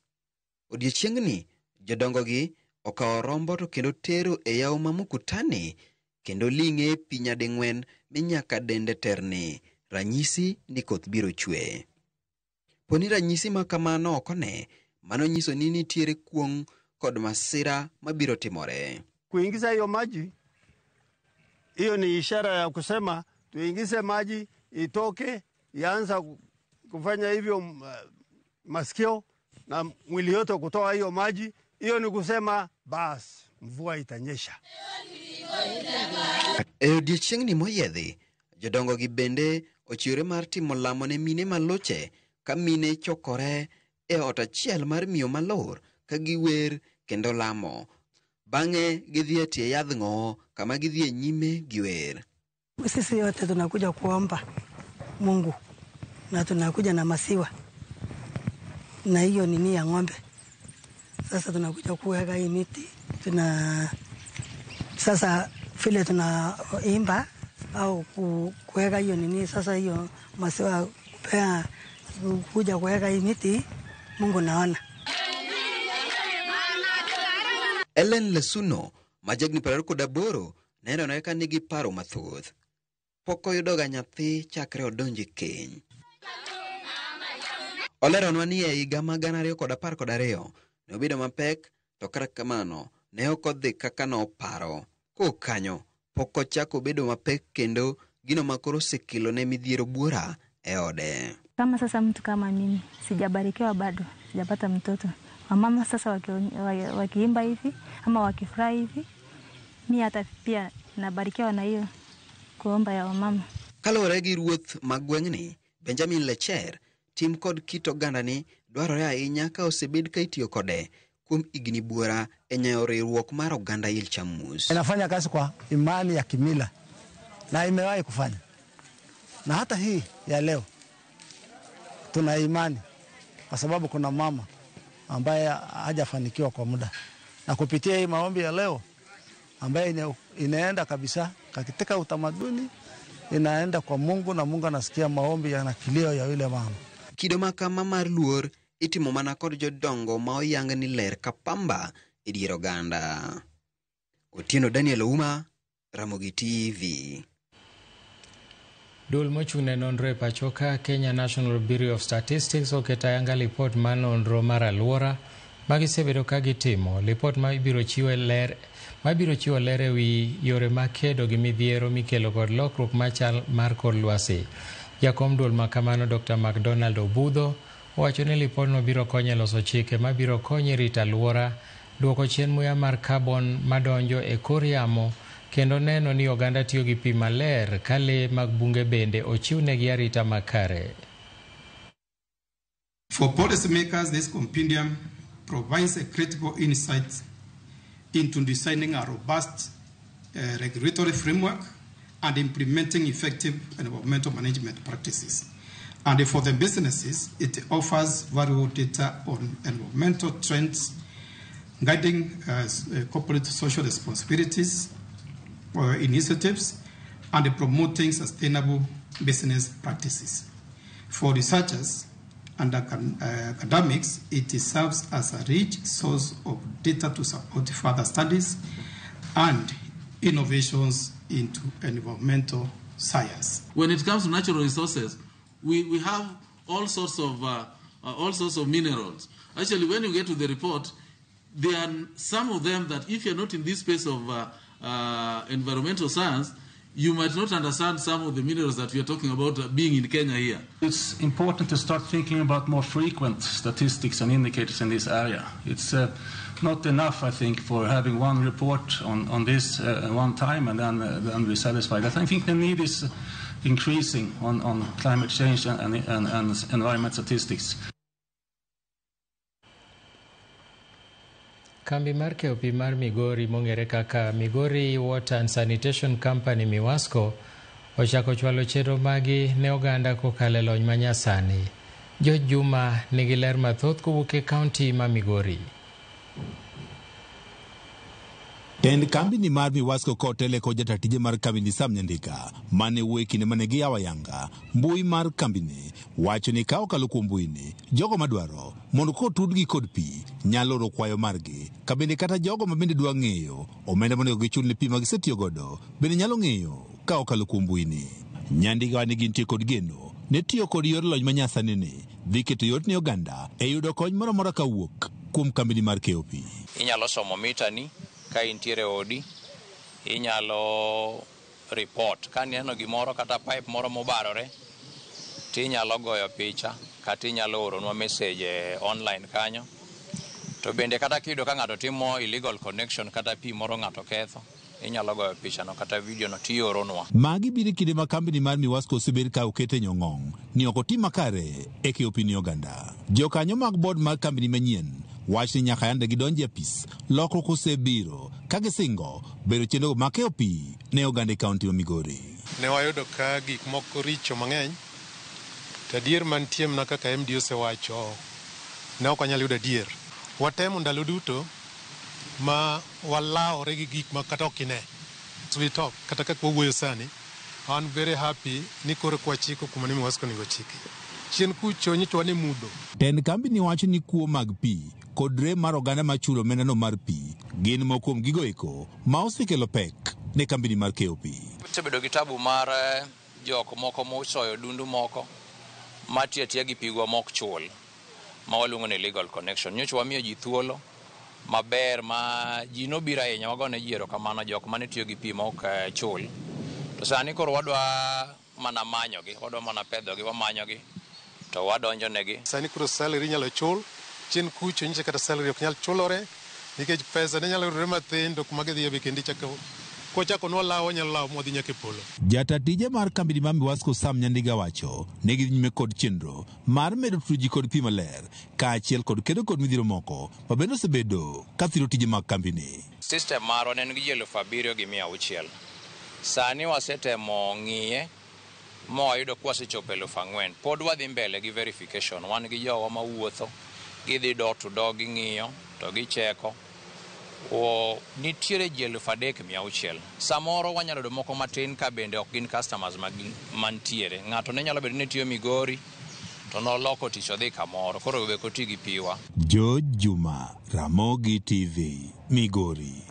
Odiechieng'ni jodongogi okawo rombo to kendo tero e yawo ma Mukutani kendo ling'e e pi nyading'wen mi nyaka dende terni, ranyisi ni koth biro chwe. Poni ranyisi ma kamano ok one, mano nyiso ni nitiere kuong' kod masira mabiro timore. Kuingiza hiyo maji, hiyo ni ishara ya kusema tuingize maji itoke, yaanza kufanya hivyo masikio na mwili yote kutoa hiyo maji. Hiyo ni kusema bas mvua itanyesha. E odiechieng'ni moyiedhi, jodongo gi bende ochiwore mar timo lamo ne mine maloche ka mine chokore e ot achiel mar miyo malor ka giwer kendo lamo. Bang'e gidhi e tie yadh ng'owo kama gidhi e nyime gi wer. Sisi yote tunakuja kuomba Mungu na tunakuja na masiwa na hiyo nini ya ng'ombe. Sasa tunakuja kuweka hii miti, tuna sasa vile tunaimba au kuweka hiyo nini, sasa hiyo masiwa kupea kuja kuweka hii miti, Mungu naona. Ellen Lesuno ma jahigni 28 nenore ka nigi paro mathoth. Pok oyudoga nyathi chakre odonj e keny. Oleronwa ni e higa ma 2012 ne obedo mapek, to kata kamano ne ok odhi kaka noparo. Kowuok kanyo pok ochako bedo mapek kendo gino ma koro osekelone midhiero buora e ode. Kama sasa mtu kama mimi sijabarikiwa bado, sijapata mtoto. Wamama sasa wakiimba hivi ama wakifurahi hivi, mi hata pia nabarikiwa na hiyo kuomba ya wamama. Kaluwore gi ruoth mag gweng'ni Benjamin Lecher, tim kod kit ogandani dwarore ahinya ka osebed ka itiyo kode kuom higni buora e nyayo riwruok mar oganda Ilchamus. Inafanya kazi kwa imani ya kimila na imewahi kufanya, na hata hii ya leo tuna imani kwa sababu kuna mama ambaye hajafanikiwa kwa muda, na kupitia hii maombi ya leo ambaye inaenda kabisa katika utamaduni, inaenda kwa Mungu na Mungu anasikia maombi na kilio ya yule mama. Kido ma kama mar luor itimo mana kod jodongo ma oyang ni ler ka pamba e dier oganda. Otieno Daniel Ouma, Ramogi TV. Duol mochung' ne nonro e pacho ka Kenya National Bureau of Statistics oketo ayanga lipot mar nonro mar alwora ma gisebedo ka gitimo. Lipot ma ibiro chiwo ler e wi yore mag kedo gi midhiero mikelo kod lokruok machal mar kor lwasi. Jakom duol ma kamano Dr. McDonald Obudho owacho ni lipodno biro konyo e loso chike mabiro konyo e rito alwora, duoko chien muya mar carbon madonjo e kor yamo kendo neno ni oganda tiyo gi pi maler ka lee mag bunge bende ochiwnegi arita makare. For policymakers, this compendium provides a critical insight into designing a robust regulatory framework and implementing effective environmental management practices. And for the businesses, it offers valuable data on environmental trends, guiding corporate social responsibilities or initiatives, and promoting sustainable business practices. For researchers and academics, it serves as a rich source of data to support further studies and innovations into environmental science. When it comes to natural resources, we have all sorts of minerals. Actually, when you get to the report, there are some of them that if you're not in this space of environmental science, you might not understand some of the minerals that we are talking about being in Kenya here. It's important to start thinking about more frequent statistics and indicators in this area. It's not enough, I think, for having one report on this one time and then we're satisfied. I think the need is increasing on climate change and environment statistics. Kambi mar keyo pi mar Migori mong'ere kaka Migori Water and Sanitation Company Miwasco ochako chwalo chenro magi ne oganda kokalo e lony manyasani. George Juma nigi ler mathoth kowuok e kaunti ma Migori. Tend kambini mar Miwasco kotele kod jata tije mar kambini Sam Nyandika mane wuoyo e kinde mane giyawo ayanga mbui mar kambini wacho ni ka okalo kuom mbuini jogo madwaro mondo kotudgi kod pi nyalo oro kwayo margi ka bende kata jogo ma bende dwa ng'eyo omenda monego gichul ne pi ma gisetiyo godo bende nyalo ng'eyo ka okalo kuom mbuini. Nyandika ni gintie kod geno ne tiyo kod yor lony manyasani ni dhi keto yot ne oganda e yudo kony moro amora kawuok kuom kambini mar keyo pi. Inyalo somo mitani ka intiere odi, inyalo report ka ineno gimoro kata pipe moro mobarore tinyalo goyo picha kata inyalo oronwa message online kanyo. To bende kata kiyudo ka ng'ato timo illegal connection kata pi moro ng'ato ketho, inyalo goyo picha no kata video no tioronwa. Magi biro kinde ma kambini mar Miwasco osebed ka okete nyong'ong ni ok otim makare e keyo pi ne oganda. Jokanyo mag board mar kambini manyien wach ni nyaka yande gidonji e apis lokruok osebiro ka gisingo bedo chenro mag keyo pi ne oganda e kaunti ma Migori. Ne wayudo ka gik moko richo mang'eny to adier mantie mana kaka MD osewacho ne ok wanyal yudo adier. Watemo ndalo duto ma walawore gi gik ma kata ok ine. We talk kata kaka wawuoyo sani, I'm very happy ni koro kwachiko kuma ne Miwasco onego chiki. Chien kucho nyicho wan e mudho. Tend kambini wacho ni kuo mag pi kod rem mar oganda machulo omendano mar pi gin moko kuom gigo eko ma osekelo pek ne kambini mar keyo pi. Osebedo gi tabu mar jok moko mosoyo dundu moko matiyo atiya gi pigwa mok chul ma waluongo ni illegal connection. Nyocha wamiyo ji thuolo maber ma ji nobiro ahinya, wagone ji erokamano jok mane tiyo gi pi mok chul. To sani koro wadwa mana manyogi, wadwa mana pedhogi, wamanyogi to wadonjo negi. Sani koro salary inyalo chul, chien kucho nyiche kata salary ok nyal chulore nikech pesa ne nyalo yudore mathin to kuma gidhiye be kendo ichako kochako nwalawo wanyalo lawo mwadhi nyaka e polo. Jata tije mar kambini mar Miwasco Sam Nyandiga wacho ne gidhi nyime kod chenro mar medo tudo ji kod pi maler kaachiel kod kedo kod midhiero moko ma bende osebedo ka thiro tije mag kambini. System marwa ne en gi ji 7,600. Sani wasetemo ng'iye ma wayudo ka wasechopo 4,000. Pod wadhi mbele gi verification. Wan gi jowa mawuotho, gidhi door to door ging'iyo to gicheko. Nitiere ji 3,600. Samoro wanyalo yudo moko matin ka bende ok gin customers mantiere. Ng'ato ne nyalo bedo ni tiyo Migori to noloko tich odhi kamoro, koro be ok oti gi piwa. George Juma, Ramogi TV, Migori.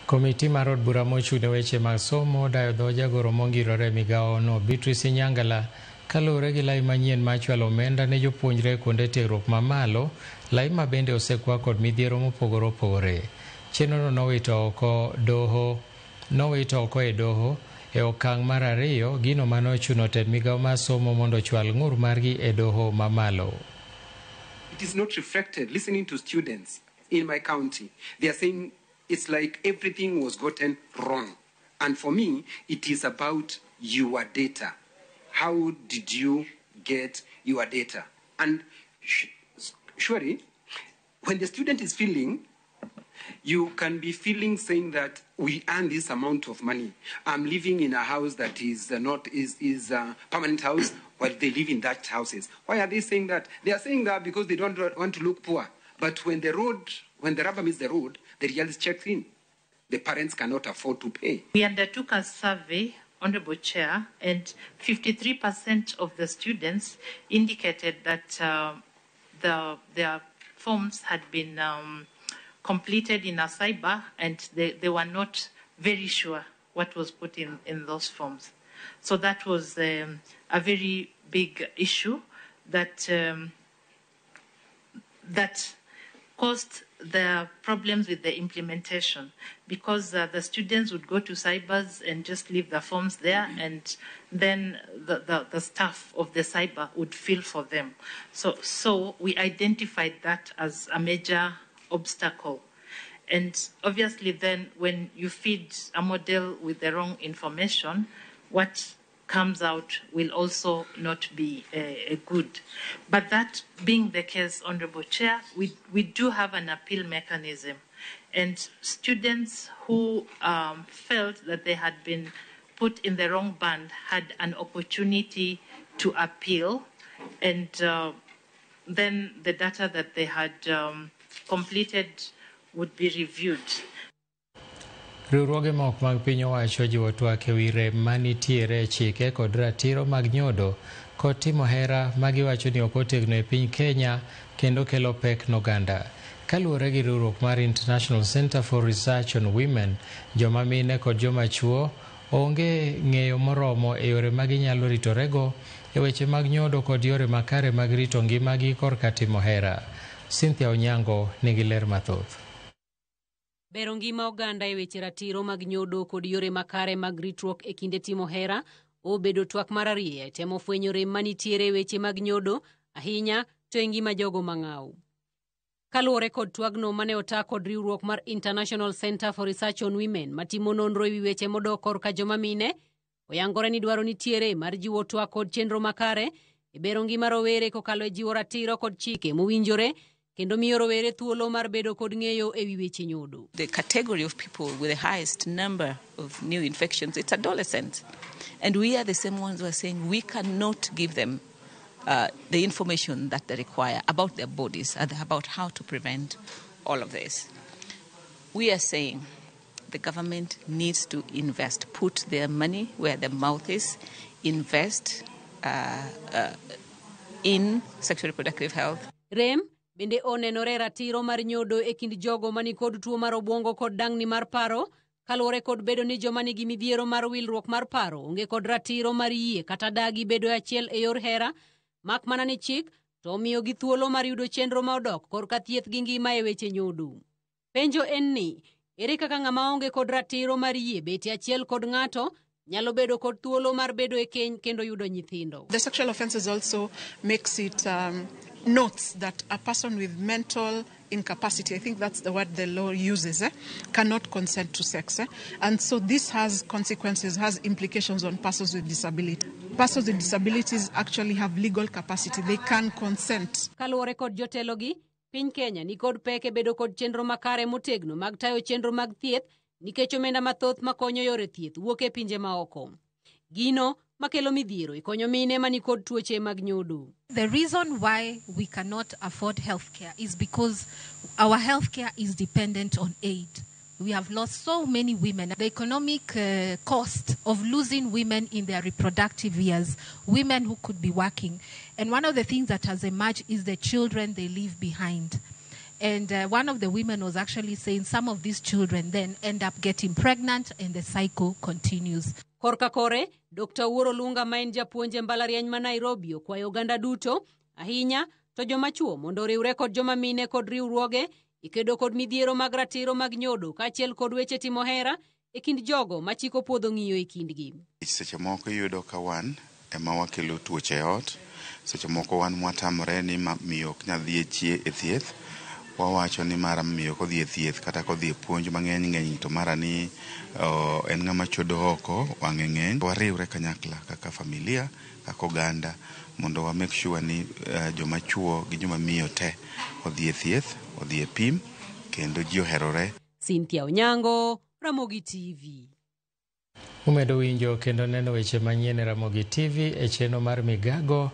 Komiti mar od bura mochung' ne weche mag somo dayo dho jagoro mongirore e migawo no Beatrice Inyangala kaluwore gi lai manyien mar chwalo omenda ne jopuonjre kuonde tiegruok mamalo, lai ma bende osekwa kod midhiero mopogore opogore. Chenrono nowito oko e doho e okang' mar ariyo, gino mane ochuno tend migawo mar somo mondo ochwal ng'ur margi e doho mamalo. It is not reflected. Listening to students in my county, they are saying it's like everything was gotten wrong. And for me, it is about your data. How did you get your data? And surely, when the student is feeling, you can be feeling saying that we earn this amount of money. I'm living in a house that is not is a permanent house while they live in thatched houses. Why are they saying that? They are saying that because they don't want to look poor. But when the rubber meets the road, the reality checks in. The parents cannot afford to pay. We undertook a survey, Honorable Chair, and 53% of the students indicated that their forms had been completed in a cyber, and they were not very sure what was put in those forms. So that was a very big issue that that caused the problems with the implementation, because the students would go to cybers and just leave the forms there, and then the staff of the cyber would fill for them. So we identified that as a major obstacle. And obviously then when you feed a model with the wrong information, what comes out will also not be good. But that being the case, Honorable Chair, we do have an appeal mechanism. And students who felt that they had been put in the wrong band had an opportunity to appeal. And then the data that they had completed would be reviewed. Riwruoge ma ok mag piny owacho jiwo twak ewi rem manitiere e chike kod ratiro mag nyodo kod timo hera magiwacho ni ok otegno e piny Kenya kendo kelo pek n'oganda. Kaluwore gi riwruok mar International Center for Research on Women, joma mine kod joma chuo onge ng'eyo moromo e yore ma ginyalo ritorego e weche mag nyodo kod yore makare mag rito ngimagi korka timo hera. Cynthia Onyango nigi ler mathoth. Bero ngima oganda e weche ratiro mag nyodo kod yore makare mag ritruok e kinde timo hera obedo twak mar ariyo temo fwenyo rem manitiere e weche mag nyodo ahinya to e ngima jogo mang'aw. Kaluwore kod twagno mane ota kod riwruok mar International Center for Research on Women matimo nonro ewi weche modok korka joma mine, oyangore ni dwaro nitiere mar jiwo twak kod chenro makare e bero ngima rowere kokalo e jiwo ratiro kod chike mowinjore kendo miyo rowere thuolo mar bedo kod ng'eyo ewi weche nyodo. The category of people with the highest number of new infections, it's adolescents. And we are the same ones who are saying we cannot give them the information that they require about their bodies and about how to prevent all of this. We are saying the government needs to invest, put their money where their mouth is, invest in sexual reproductive health. Rem bende onenore ratiro mar nyodo e kind jogo manikod tuo mar obwongo kod dang'ni mar paro, kaluwore kod bedo ni joma nigi midhiero mar wilruok mar paro onge kod ratiro mar yie kata dagi bedo e achiel e yor hera, mak mana ni chik to omiyogi thuolo mar yudo chenro ma odok korka thieth gi ngima e weche nyodo. Penjo en ni, ere kaka ng'ama onge kod ratiro mar yie bet e achiel kod ng'ato nyalo bedo kod thuolo mar bedo e keny kendo yudo nyithindo? The sexual offences also makes it notes that a person with mental incapacity, I think that's the word the law uses, cannot consent to sex. And so this has consequences, has implications on persons with disability. Persons with disabilities actually have legal capacity. They can consent. Kaluwore kod jotelogi, piny Kenya ni kod pek e bedo kod chenro makare motegno mag tayo chenro mag thieth nikech omenda mathoth makonyo yore thieth wuok e pinje maoko. Gino makelo midhiero ikonyo mine mani kod tuoche mag nyodo. The reason why we cannot afford healthcare is because our healthcare is dependent on aid. We have lost so many women. The economic cost of losing women in their reproductive years, women who could be working. And one of the things that has emerged is the children they leave behind. And one of the women was actually saying some of these children then end up getting pregnant and the cycle continues. Korka kore, Dr. Wuoro Lunga ma en japuonj e mbalariany ma Nairobi okwayo oganda duto, ahinya to joma chuo mondo oriwre kod joma mine kod riwruoge ikedo kod midhiero mag ratiro mag nyodo kaachiel kod weche timo hera e kind jogo ma chik opuodho ng'iyo e kindgi. Seche moko iyudo ka wan ema wakelo tuoche e ot, seche moko wan mwatamore ni miyo ok nyal dhi e thieth, wawacho ni mara miyo kodhi e thieth kata kodhi e puonj mang'eny ng'eny to mara ni en ng'ama chodo oko wang'e ng'eny. Wariwre kanyakla kaka familia, kaka oganda mondo wa make sure ni joma chuo gi joma miyo te odhi e thieth, odhi e pim kendo ji oherore. Cynthia Onyango, Ramogi TV. Umedo winjo kendo neno weche manyien e Ramogi TV e chenro mar Migago.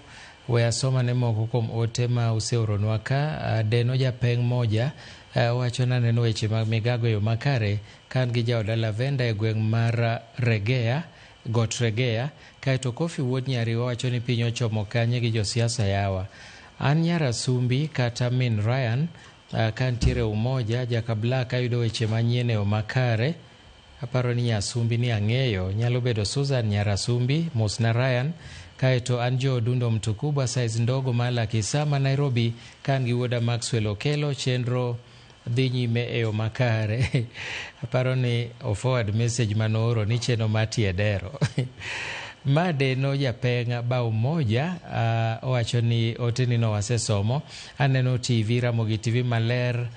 We asoma ne moko kuom ote ma useoronwa ka. Deno Japeng moja owacho ni aneno weche mag Migago e yo makare ka an gi jaoda Lavenda e gweng' mar Regea, Got Regea. Kaeto Kofi wuod Nyariwa wacho ni piny ochomo kanye gi josiasa yawa. An nyar Asumbi kata min Ryan ka ntiere Umoja, Jakabla ayudo weche manyien e yo makare. Aparo ni Nyasumbi ni ang'eyo, nyalo bedo Susan Nyarasumbi, mosna Ryan. Kaeto an jo Odundo Mtukubwa, size ndogo ma Kisama Nairobi, ka an gi wuoda Maxwell Okelo, chenro dhi nyime e yo makare. Aparo ni o forward message manooro ni chenro mar tiedero. Ma Deno Japeng ba Umoja owacho ni oteni no wasesomo. Aneno TV, Ramogi TV maler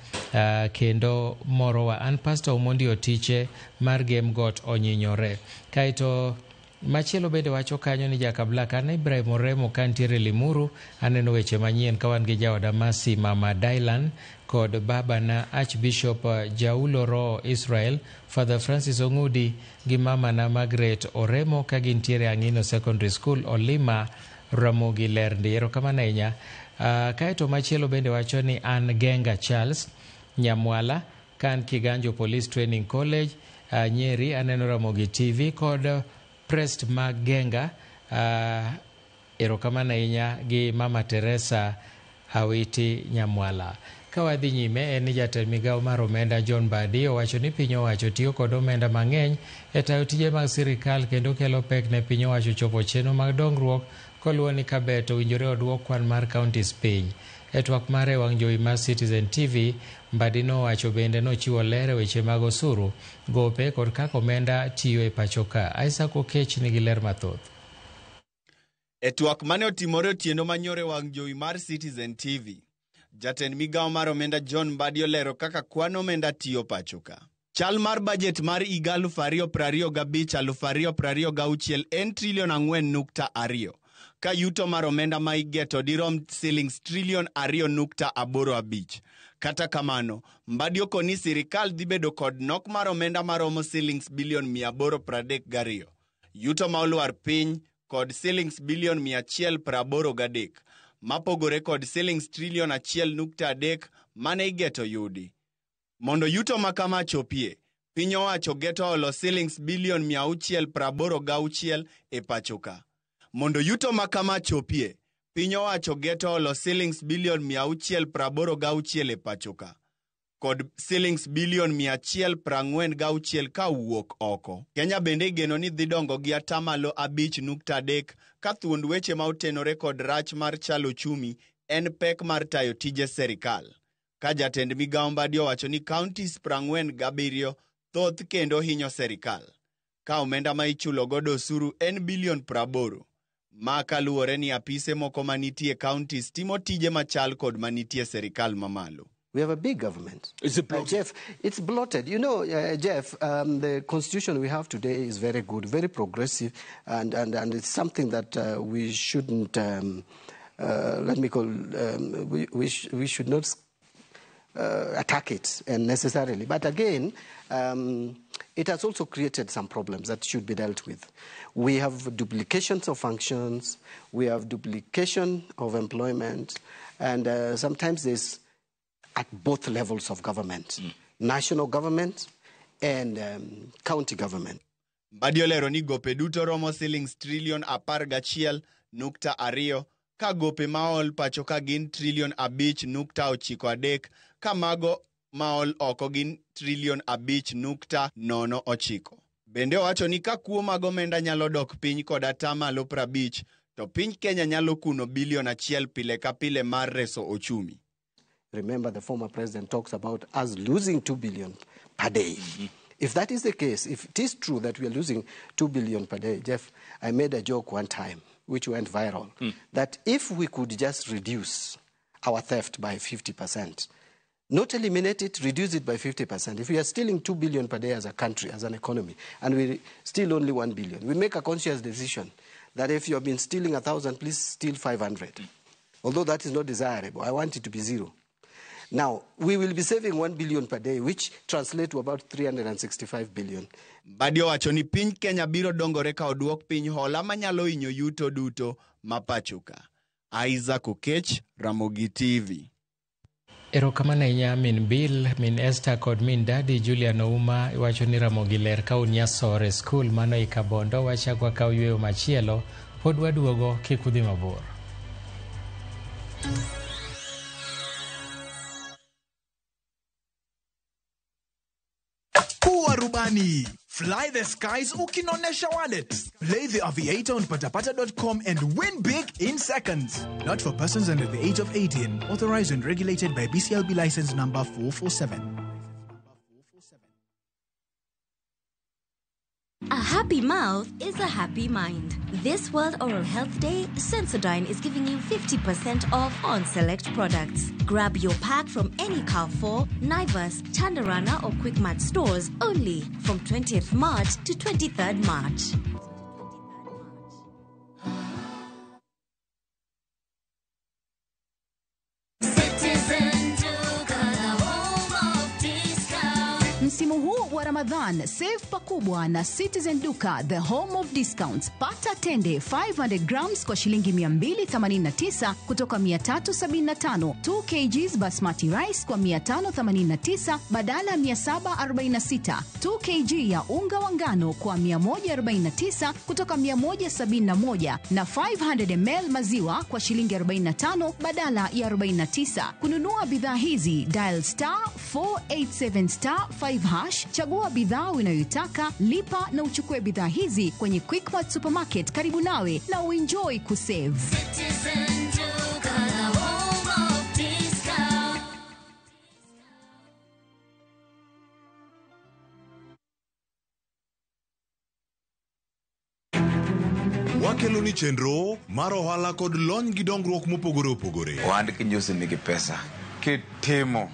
kendo morowa. An Pastor Omondi Otiche mar Gem Got onyinyore. Kaeto machielo bende wacho kanyo ni Jakabla an Ibrahim Oremo kantiere Limuru. Aneno weche manyien ka wan gi jaoda Masi Mama Dylan kod babana Archbishop Jaulo Roho Israel, Father Francis Ong'udi gi mamana Margaret Oremo ka gintiere Ang'ino Secondary School, Olima, Ramogi Lerndi. Erokamano ahinya. Kaeto machielo bende wacho ni an Genga Charles Nyamwala ka an Kiganjo Police Training College, Nyeri. Aneno Ramogi TV kod Prest mag Genga. Erokamano ahinya gi Mama Teresa Awiti Nyamwala. Ka wadhi nyime en ni jatend migawo mar omenda John Mbadi owacho ni piny owacho tiyo kod omenda mang'eny e tayo tije mag sirikal kendo kelo pek ne piny owacho chopo chenro mag dongruok koluwo ni kabet owinjore oduok kwan mar counties piny. E twak mare e wang' jowi mar Citizen TV, Mbadi nowacho bende nochiwo ler e weche mag osuru, gope kod kaka omenda tiyo e pacho ka. Isaac Okech nigi ler mathoth. E twak mane otimore otieno manyoro e wang' jowi mar Citizen TV, jatend migawo mar omenda John Mbadi olero kaka kwan omenda tiyo pacho ka. Chal mar bajet mar higa 2025-2026 en trilion 4.2, ka yuto mar omenda ma igeto dirom silings trilion 2.85. Kata kamano, Mbadi okoni sirikal dhi bedo kod nok mar omenda maromo silings bilion 832, yuto ma olwar piny kod silings bilion 183, mapogore kod silings trilion 1.3 mane igeto yudi. Mondo yuto ma kama chopie, piny owacho geto olo silings bilion 686 e pacho ka. Mondo yuto ma kama chopie, piny owacho geto olo silings bilion 686 e pacho ka, kod silings bilion 146 ka wuok oko. Kenya bende igeno ni dhi dongo gi 5.3% ka thuond weche ma otenore kod rach mar chalo ochumi en pek mar tayo tije serikal. Ka jatend migawo Mbadi owacho ni counties 47 thoth kendo hinyo serikal, ka omenda ma ichulo godo osuru en bilion 80. Ma kaluwore ni apise moko manitie counties timo tije machal kod manitie serikal mamalo. We have a big government. It's Jeff, it's bloated. You know, Jeff, the constitution we have today is very good, very progressive, and it's something that we shouldn't, let me call, we should not attack it necessarily. But again, it has also created some problems that should be dealt with. We have duplications of functions, we have duplication of employment, and sometimes there's at both levels of government, national government and county government. Mbadi olero ni gope duto romo silings trilion 11.2, ka gope maol pacho ka gin trilion 5.93, ka mago maol oko gin trilion 5.09. Bende owacho ni ka kuo mag omenda nyalo dok piny kod 50%, to piny Kenya nyalo kuno bilion 1 pile ka pile mar reso ochumi. Remember, the former president talks about us losing 2 billion per day. If that is the case, if it is true that we are losing 2 billion per day, Jeff, I made a joke one time, which went viral, that if we could just reduce our theft by 50%, not eliminate it, reduce it by 50%. If we are stealing 2 billion per day as a country, as an economy, and we steal only 1 billion, we make a conscious decision that if you have been stealing 1,000, please steal 500. Although that is not desirable, I want it to be zero. Now, we will be saving 1 billion per day, which translates to about 365 billion. Mbadi owacho ni piny Kenya biro dongore ka oduok piny hola manyalo hinyo yuto duto ma pacho ka. Isaac Okech, Ramogi TV. Erokamano ahinya min Bill, min Esther kod min Daddy Julian Ouma iwacho ni Ramogi ler ka un Nyasore skul mano e Kabondo wachak wakaw yweyo machielo pod waduogo kik udhi mabor. Kuwa rubani. Fly the skies ukinonesha wallet. Play the Aviator on patapata.com and win big in seconds. Not for persons under the age of 18. Authorized and regulated by BCLB license number 447. A happy mouth is a happy mind. This World Oral Health Day, Sensodyne is giving you 50% off on select products. Grab your pack from any Carrefour, Naivas, Chandarana or Quickmart stores only from 20th March to 23rd March. Msimu huu wa Ramadhan, save pakubwa na Citizen Duka, the home of discounts. Pata tende 500 grams kwa shilingi 289 kutoka 375, 2 kgs basmati rice kwa 589 badala ya 746, 2 kg ya unga wa ngano kwa 149 kutoka 171 na 500 ml maziwa kwa shilingi 45 badala ya 49. Kununua bidhaa hizi, dial star 487 star 5 hash, chagua bidhaa unayoitaka, lipa na uchukue bidhaa hizi kwenye Quickmart Supermarket karibu nawe na uenjoy kusave. Citizen Duka, the home of discount. Wakelo ni chenro mar ohala kod lony gi dongruok mopogore opogore. Ohand kinyosi nigi pesa kitimo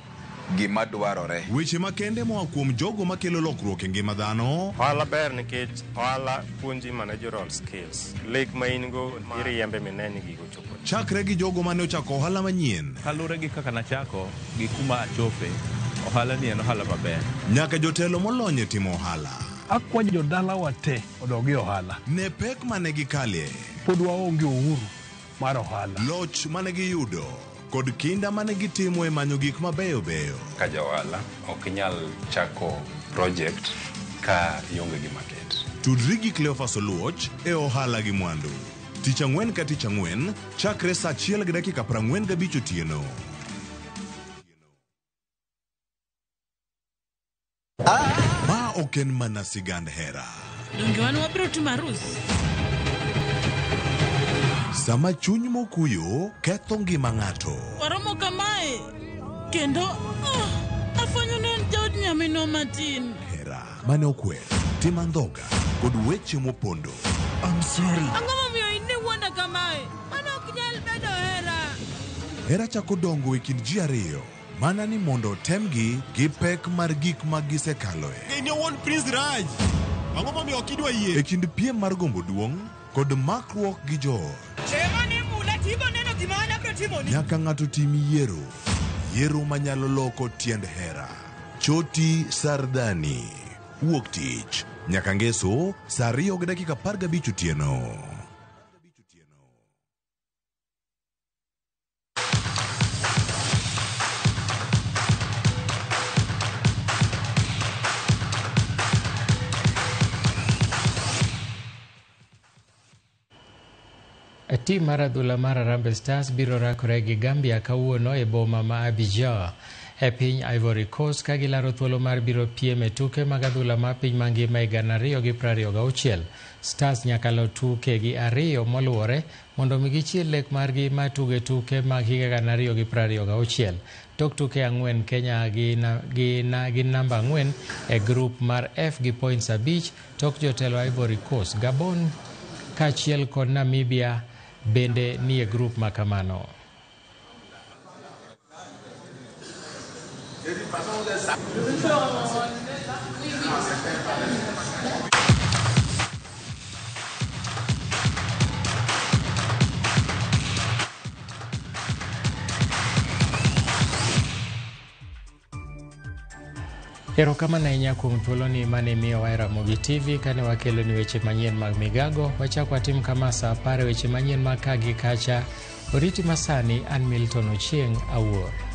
gima dwarore. Weche makende moa kuom jogo makelo lokruok e ngima dhano. Ohala ber nikech ohala puonji managerial skills. Lek ma in go iriembe mine ni gigo chopo. Chakre gi jogo mane ochako ohala manyien. Kaluwore gi kaka nachako gi kuma achope, ohala ni en ohala maber. Nyaka jotelo molony e timo ohala. Akwayo jodalawa te odog e ohala. Ne pek mane gikalie. Pod waonge uhuru mar ohala. Loch mane giyudo kod kinda mane gitimo e manyo gik mabeyo beyo. Ka ja ohala ok inyal chako project ka ionge gi market. Tudri gi Cleophas Oluoch e ohala gi mwandu. Tich ang'wen ka tich ang'wen chakre saa 1:45 otieno. Ma ok en mana sigand hera. Donge wan wabiro timo arus? Sama chuny mokuyo ketho ngima ng'ato. Waromo kamae kendo afwenyo ni en jaod nyaminwa matin. Hera mane okwer, tim andhoga kod weche mopondo. I'm sorry. Ang'o momiyo in iwuonda kamae? Mano ok nyal bedo hera. Hera chako dongo e kind ji ariyo mana ni mondo otemgi gi pek mar gik ma gisekaloe. In owuon Prince Raj. Ang'o momiyo ok idwa yie? E kind piem mar gombo duong' kod makruok gi joot. Nyaka ng'ato tim yiero. Yiero manyalo loko tiend hera. Choti Sardani. Wuok tich. Nyaka ngeso saa 2:15 otieno. Tim mar adhula mar Harambee Stars biro rakore gi Gambia kawuono e boma ma Abidjan e piny Ivory Coast ka gilaro thuolo mar biro piem e tuke mag adhula ma piny mangima e 2026. Stars nyaka lo tuke gi ariyo moluwore mondo mi gichiel lek margi mar tuge tuke mag higa 2026. Tok tuke ang'wen Kenya gi namba 4 e grup mar F gi points 5 tok jotelo Ivory Coast, Gabon kaachiel kod Namibia bende nie grup makamano. Erokamano ahinya kuom thuoloni mane imiyowa e Ramogi TV kane wakeloni weche manyien mag migago. Wachak watim kama saa 10 e weche manyien mag ka gi kacha. Oriti masani, an Milton Ochieng' Awuor.